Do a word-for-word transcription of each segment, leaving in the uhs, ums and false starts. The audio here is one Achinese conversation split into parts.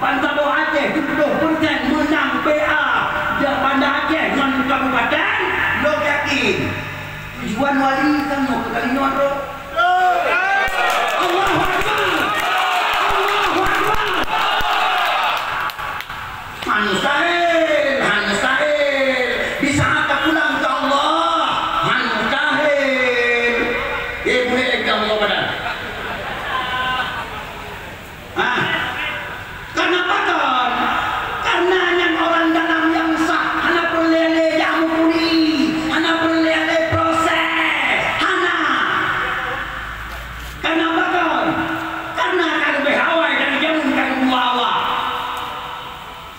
Bansaboh Aceh tujoh peureusén meunang P A di Banda Aceh ngon kabupaten, lôn yakin tujuan wali tanyoe keu kali nyoe trok. Allahu Akbar! Allahu Akbar! Hana mustahil, hana mustahil. Di saat tapulang keu Allah, hana mustahil. Eh, boleh lagi kamu badan. Ah. Karena apa kon? Karena nyan orang dalam nyang sah, hana peureulée lé jamé kuli, hana peureulée lé proses, hana. Karena apa kon? Karena ka leubeh awai dari jameun ka geubuwa awak.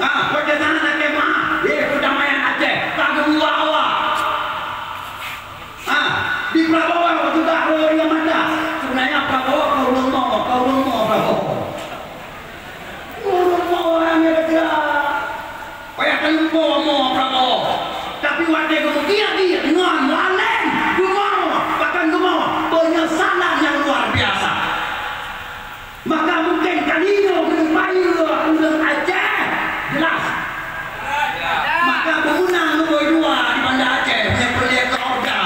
Ha, watée na kemah, eh, perdamaian Aceh, ka geubuwa awak. Ha, di Prabowo juga ureuëng nyang mata. Sebenarnya Prabowo ka ureuëng mo, ka ureuëng mo Prabowo. Ureuëng mo nyang ada gerak. Payah teulumpo mo Prabowo. Tapi watée geumeugiat-giat ngon Mualem, geumo, bahkan geumo, penyesalan yang luar biasa. Maka mungkin kali nyoe ureuëng payeue ureuëng Aceh, jelas. Maka beumeunang leubeh dua di Banda Aceh nyang peureulée keu orga.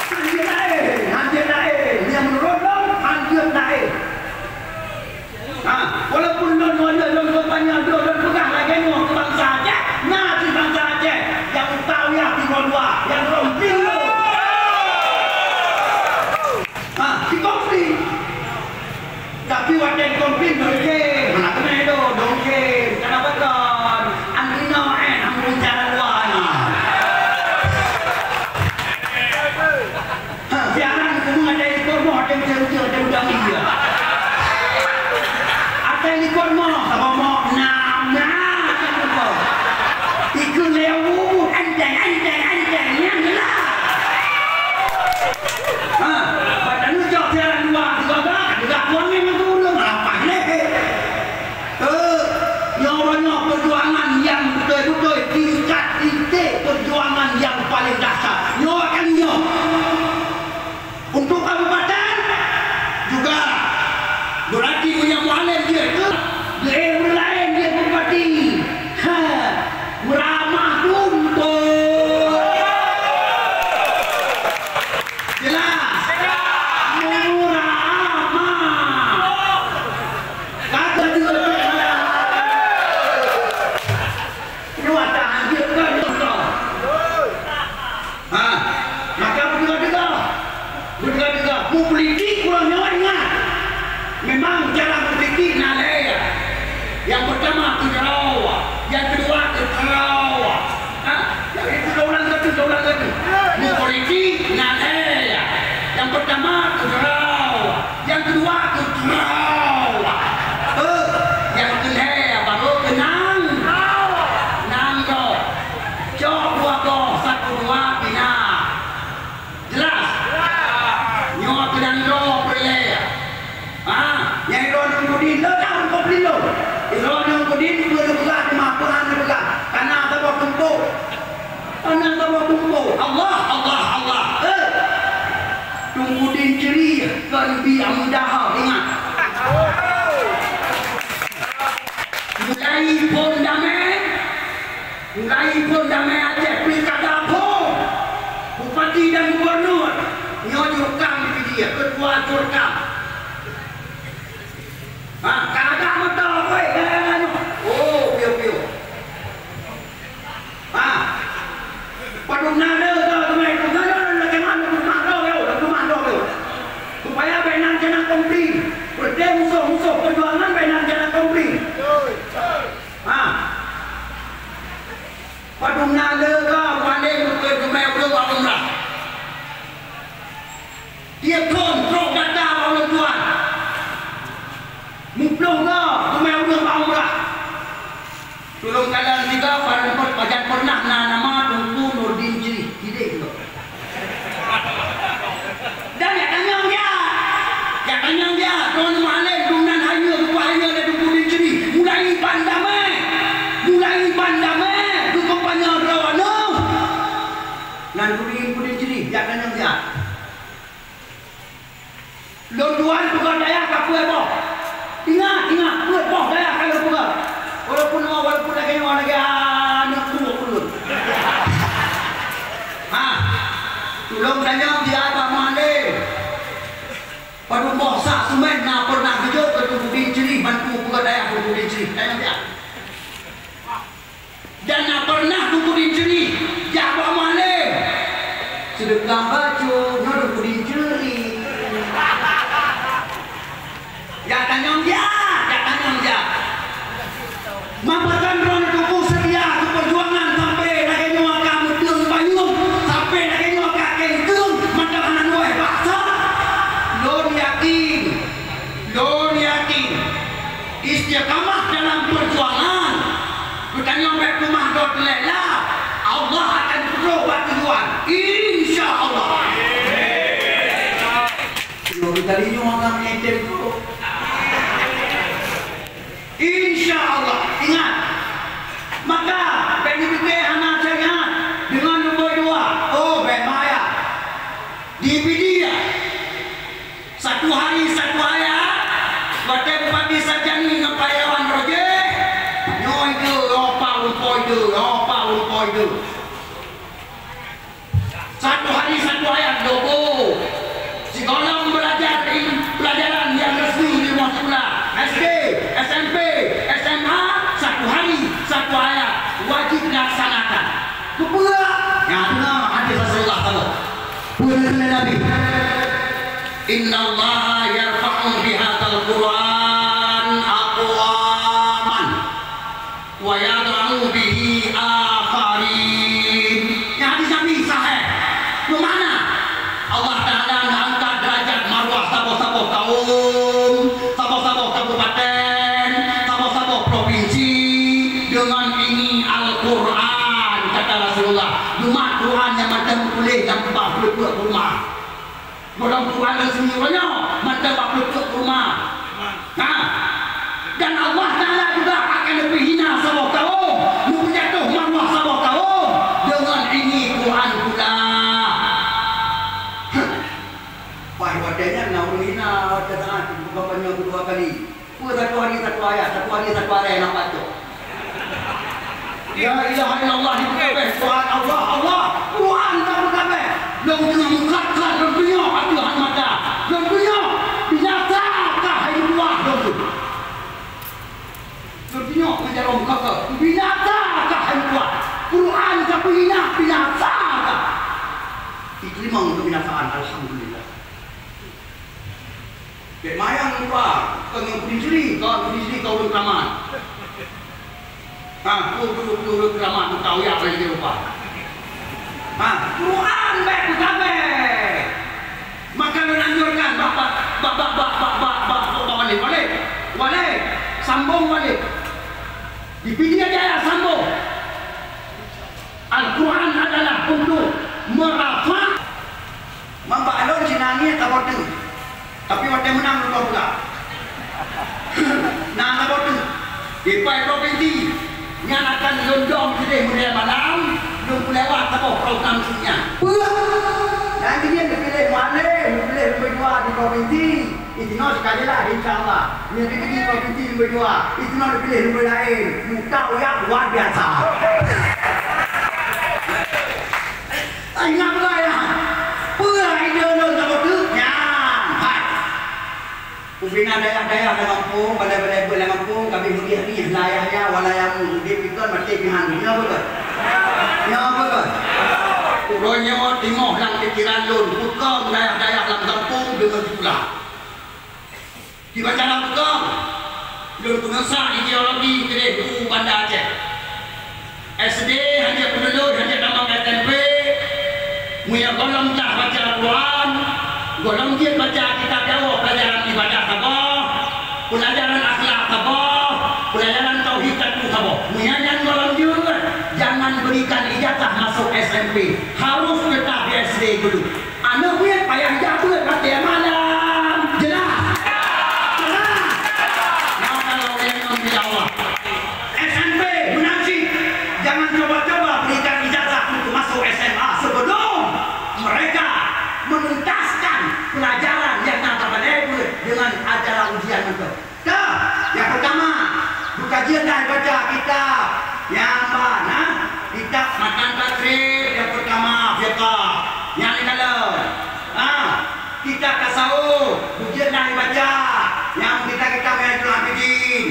Hanjeuet laén, hanjeuet laén, nyang meunurot lôn hanjeuet laén. Ha, walaupun lôn nyoe lôn kampanye, lôn, lôn peugah lagée nyoe keu bansa Aceh, na cit bansa Aceh nyang utawa tiga dua, nyang komplit lôn. Ha, dikomplin. Tapi watée dikomplin dongke, mana kena itu dongke, kenapa kon? Antina eh, namun cara luar ni. Ha, siaran semua ada ikut mau ada ujian-ujian, ada udang iya. Ada ikut mau, sama mau, nah, nah, kan lupa. Ikut lewu, enteng, enteng, enteng, yang jelas. Ha, badan ucok siaran dua, dua, dua, dua, dua, dua, dua, dua, dua, dua, dua, Eh, nyoe nyoe perjuangan nyang beutôi-beutôi tingkat titik perjuangan nyang paléng dahsyat. Nyoe akan nyoe. Untuk kabupaten juga. Berarti punya Mualem dia tu, dia ureuëng laén dia bupati. Ha, meramah tuntut. Jelas? Meramah. Kata juga. Nyoe tahan jeuet keu contoh. Ha, maka beuteuka-teuka. Beuteuka-teuka. Mu politik uroe nyoe ingat. Memang cara berpikir na lhée. Yang pertama keu droe, yang kedua keu droe. Ha? Jadi, kita ulang satu, kita ulang satu. Mu politik na lhée. Yang pertama keu droe. Nyang keudua keu droe. Eh, nyang keulhée baru keunang. Nang droe. Cok dua boh, satu dua pina. Jelas? Nyoe keunang droe peureulée. Ha, nyang droe ngon kudin, le tahu kau beli lo. Droe ngon kudin, peue neupeugah, teuma peue hana neupeugah. Kana saboh tumpok. Aneuk saboh tumpok, Allah, Allah, Allah. Eh! Teungku Din Ceri kon bi Amudaha, ingat. Mulai phon damé, mulai phon damé Aceh, pilkada phon. Bupati dan gubernur, nyoe jurkam di dia, ketua jurkam. Ha, ka ada moto, woi, jalan-jalan. Oh, piu-piu. Ha. Padum na le ka teumé, teumé, teumé, teumé, teumé, teumé, teumé. Supaya bèk nan keunan komplit. Peureulée musoh-musoh peujuangan bèk nan keunan komplit. Ha. Padum na le ka Mualem teumé ureueng bak umrah. Dia kon trok gata bak ulôn tuan. Muplôh droe teumé ureueng bak umrah. Tulông kalon sigoe, pajan peureunah na nama Teungku Nurdin Cri. Sidéh sigoe. Dan jak tanyong dia. Jak tanyong dia. Droeneuh Mualem, dum nan hayeue, geupeue hayeue lé Teungku Nurdin Cri. Mulai ban damé. Mulai ban damé. Geukampanye droeneuh. Nan Teungku Nurdin Cri, jak tanyong dia. Lôn tuan peugah dayah Lagèe aneuk buet ulôn. Ha, tulông tanyong di Abah Mualem. Padum boh sak seumén na pernah geujok keu Teungku Din Ceri bantu peugöt dayah Teungku Din Ceri? Tanyong siat. Dan na pernah Teungku Din Ceri jak bak Mualem. Seudeukah bacut nyoe Teungku Din Ceri. Jak tanyong jak, jak tanyong jak. Mapakon droeneuh Teungku seutia keu peujuangan sampai lagèe nyoe ka meuteung payong, sampai lagèe nyoe ka kengkeung mantong hana luwah basa? Lôn yakin, lôn yakin, istiqamah dalam peujuangan, geutanyoe bèk keumah dot lé lah, Allah akan peutrok bak tujuan, insya Allah. Nyoe tadi nyoe akan menyetém tu. Insya Allah, ingat. Maka, bèk neupiké hana syariat deungon lumbôi dua. Oh, bèk maya. Di Pidie, satu hari satu ayat, watèe Bupati Sarjani ngon Pak Irawan Rojeh, nyoe itu, oh, Pak Umpoi itu, oh, Pak Umpoi itu. Satu hari satu ayat logo. Sigohlom belajar di pelajaran nyang resmi di rumoh sikula, S D, S M P, S M A, satu hari satu ayat wajib laksanakan. Peue? Nyan na hadis Rasulullah saboh. Peue kheun Nabi? "Innallaha yarfa'u bihadzal Qur'an aqwaman." "Wa yadha'u bihi akharin." Nyan hadis Nabi sahih. Bagaimana? Allah Ta'ala neuangkat derajat marwah saboh-saboh kaum, saboh-saboh kabupaten, saboh-saboh provinsi deungon ini Al-Qur'an, kata Rasulullah. Jumat Qur'an nyang mantong tuléh lam bak peuleupeuet rumoh. Gohlom Tuhan resmi uroe nyoe, mantong bak peuleupeuet rumoh. Nah, dan Allah Ta'ala juga akan neupeue hina saboh kaum, neupeujatoh marwah saboh kaum deungon ini Quran pula. Hah. Pai watèe nyan na ureueng hina, watèe saat bukan banyak dua kali. Peue satu hari satu ayat, satu hari satu ayat nak baca. La ilaha illallah, ibu kabeh, Tuhan Allah, Allah, Tuhan kamu kabeh. Lôn teungoh meukat-kat lôn tunyok ateueh mata. Lôn tunyok, binasa kah hai tuah lôn tu. Lôn tunyok ngon jaroe meukat-kat, binasa kah hai tuah. Quran ka peuinah, binasa kah. Diterima untuk binasaan, alhamdulillah. Bèk mayang lupa, keu ngon kudin siri, keu kudin siri keu ureueng keuramat. Ha, keu, keu, keu ureueng keuramat, keu tau yak lagi lupa. Ha, Quran bèk peusabe. Maka lôn anjurkan bak, bak, bak Walid, Walid, Walid, sambong Walid. Di Pidie Jaya sambong. Al-Quran adalah untuk merafa. Mambak lôn sinan ngieng saboh teuk, tapi watèe meunang lôn peugah. Na saboh teuk, dipai provinsi nyan akan lôn dong sideh meunyo malam, lôn peulewat saboh program nyan. Peue? Nyan jih neupiléh mualem, neupiléh lôn beudua di provinsi. Di sinoe sekali lah, insya Allah. Nyan di provinsi lôn beudua, di sinoe neupiléh lôn laén. Muka uyak luar biasa. Ingat beutôi, ya. Peue ide lôn saboh teuk? Nyan, hai. Ubena dayah-dayah lam gampông, balai-balai beuet lam gampông, ka bit meudeh-deh layah nyan, wala nyang udép ikon maté pihan. Nyoe beutôi. Nyoe beutôi. Uroe nyoe timoh lam pikiran lôn, peukong dayah-dayah lam gampông deungon sikula. Kiban cara peugah, lôn peungesak ideologi keudeh u Banda Aceh. S D hana peululus, hana tamong S M P, meunyoe gohlom dah baca Al-Quran, gohlom jeuet baca kitab dakwah, pelajaran ibadah saboh, pelajaran akhlak saboh, pelajaran tauhid satu saboh. Meunyoe nyan gohlom jeuet, jangan berikan ijazah masuk S M P, harus tetap di S D dulu. Aneuk miet payah jak beuet watèe malam. Jelas? Jelas? Maka lôn ingatkan, ya Allah, S M P meunan cit, jangan coba-coba berikan ijazah untuk masuk S M A sebelum mereka menuntaskan pelajaran yang na tabalèe beuet dengan acara ujian nyan. Dah, nyang peutama, beukajian dan baca kitab Nyang ba na kitab Matan Tasrif nyang peutama, fiqah. Nyang keulhèe, ha, kitab tasawuf, beujeuet na ibaca. Nyang kitab-kitab Minhajul Abidin,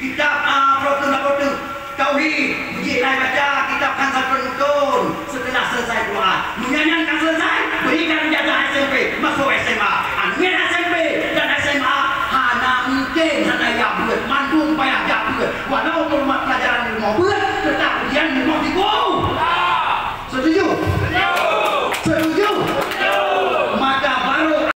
kitab, ah, Proton Apotek, tauhid, beujeuet na ibaca kitab Khazinatul Mutun. Seuteulah selesai Quran, meunyoe nyan ka selesai, berikan ijazah S M P, masuk S M A. Aneuk S M P dan S M A hana mungkin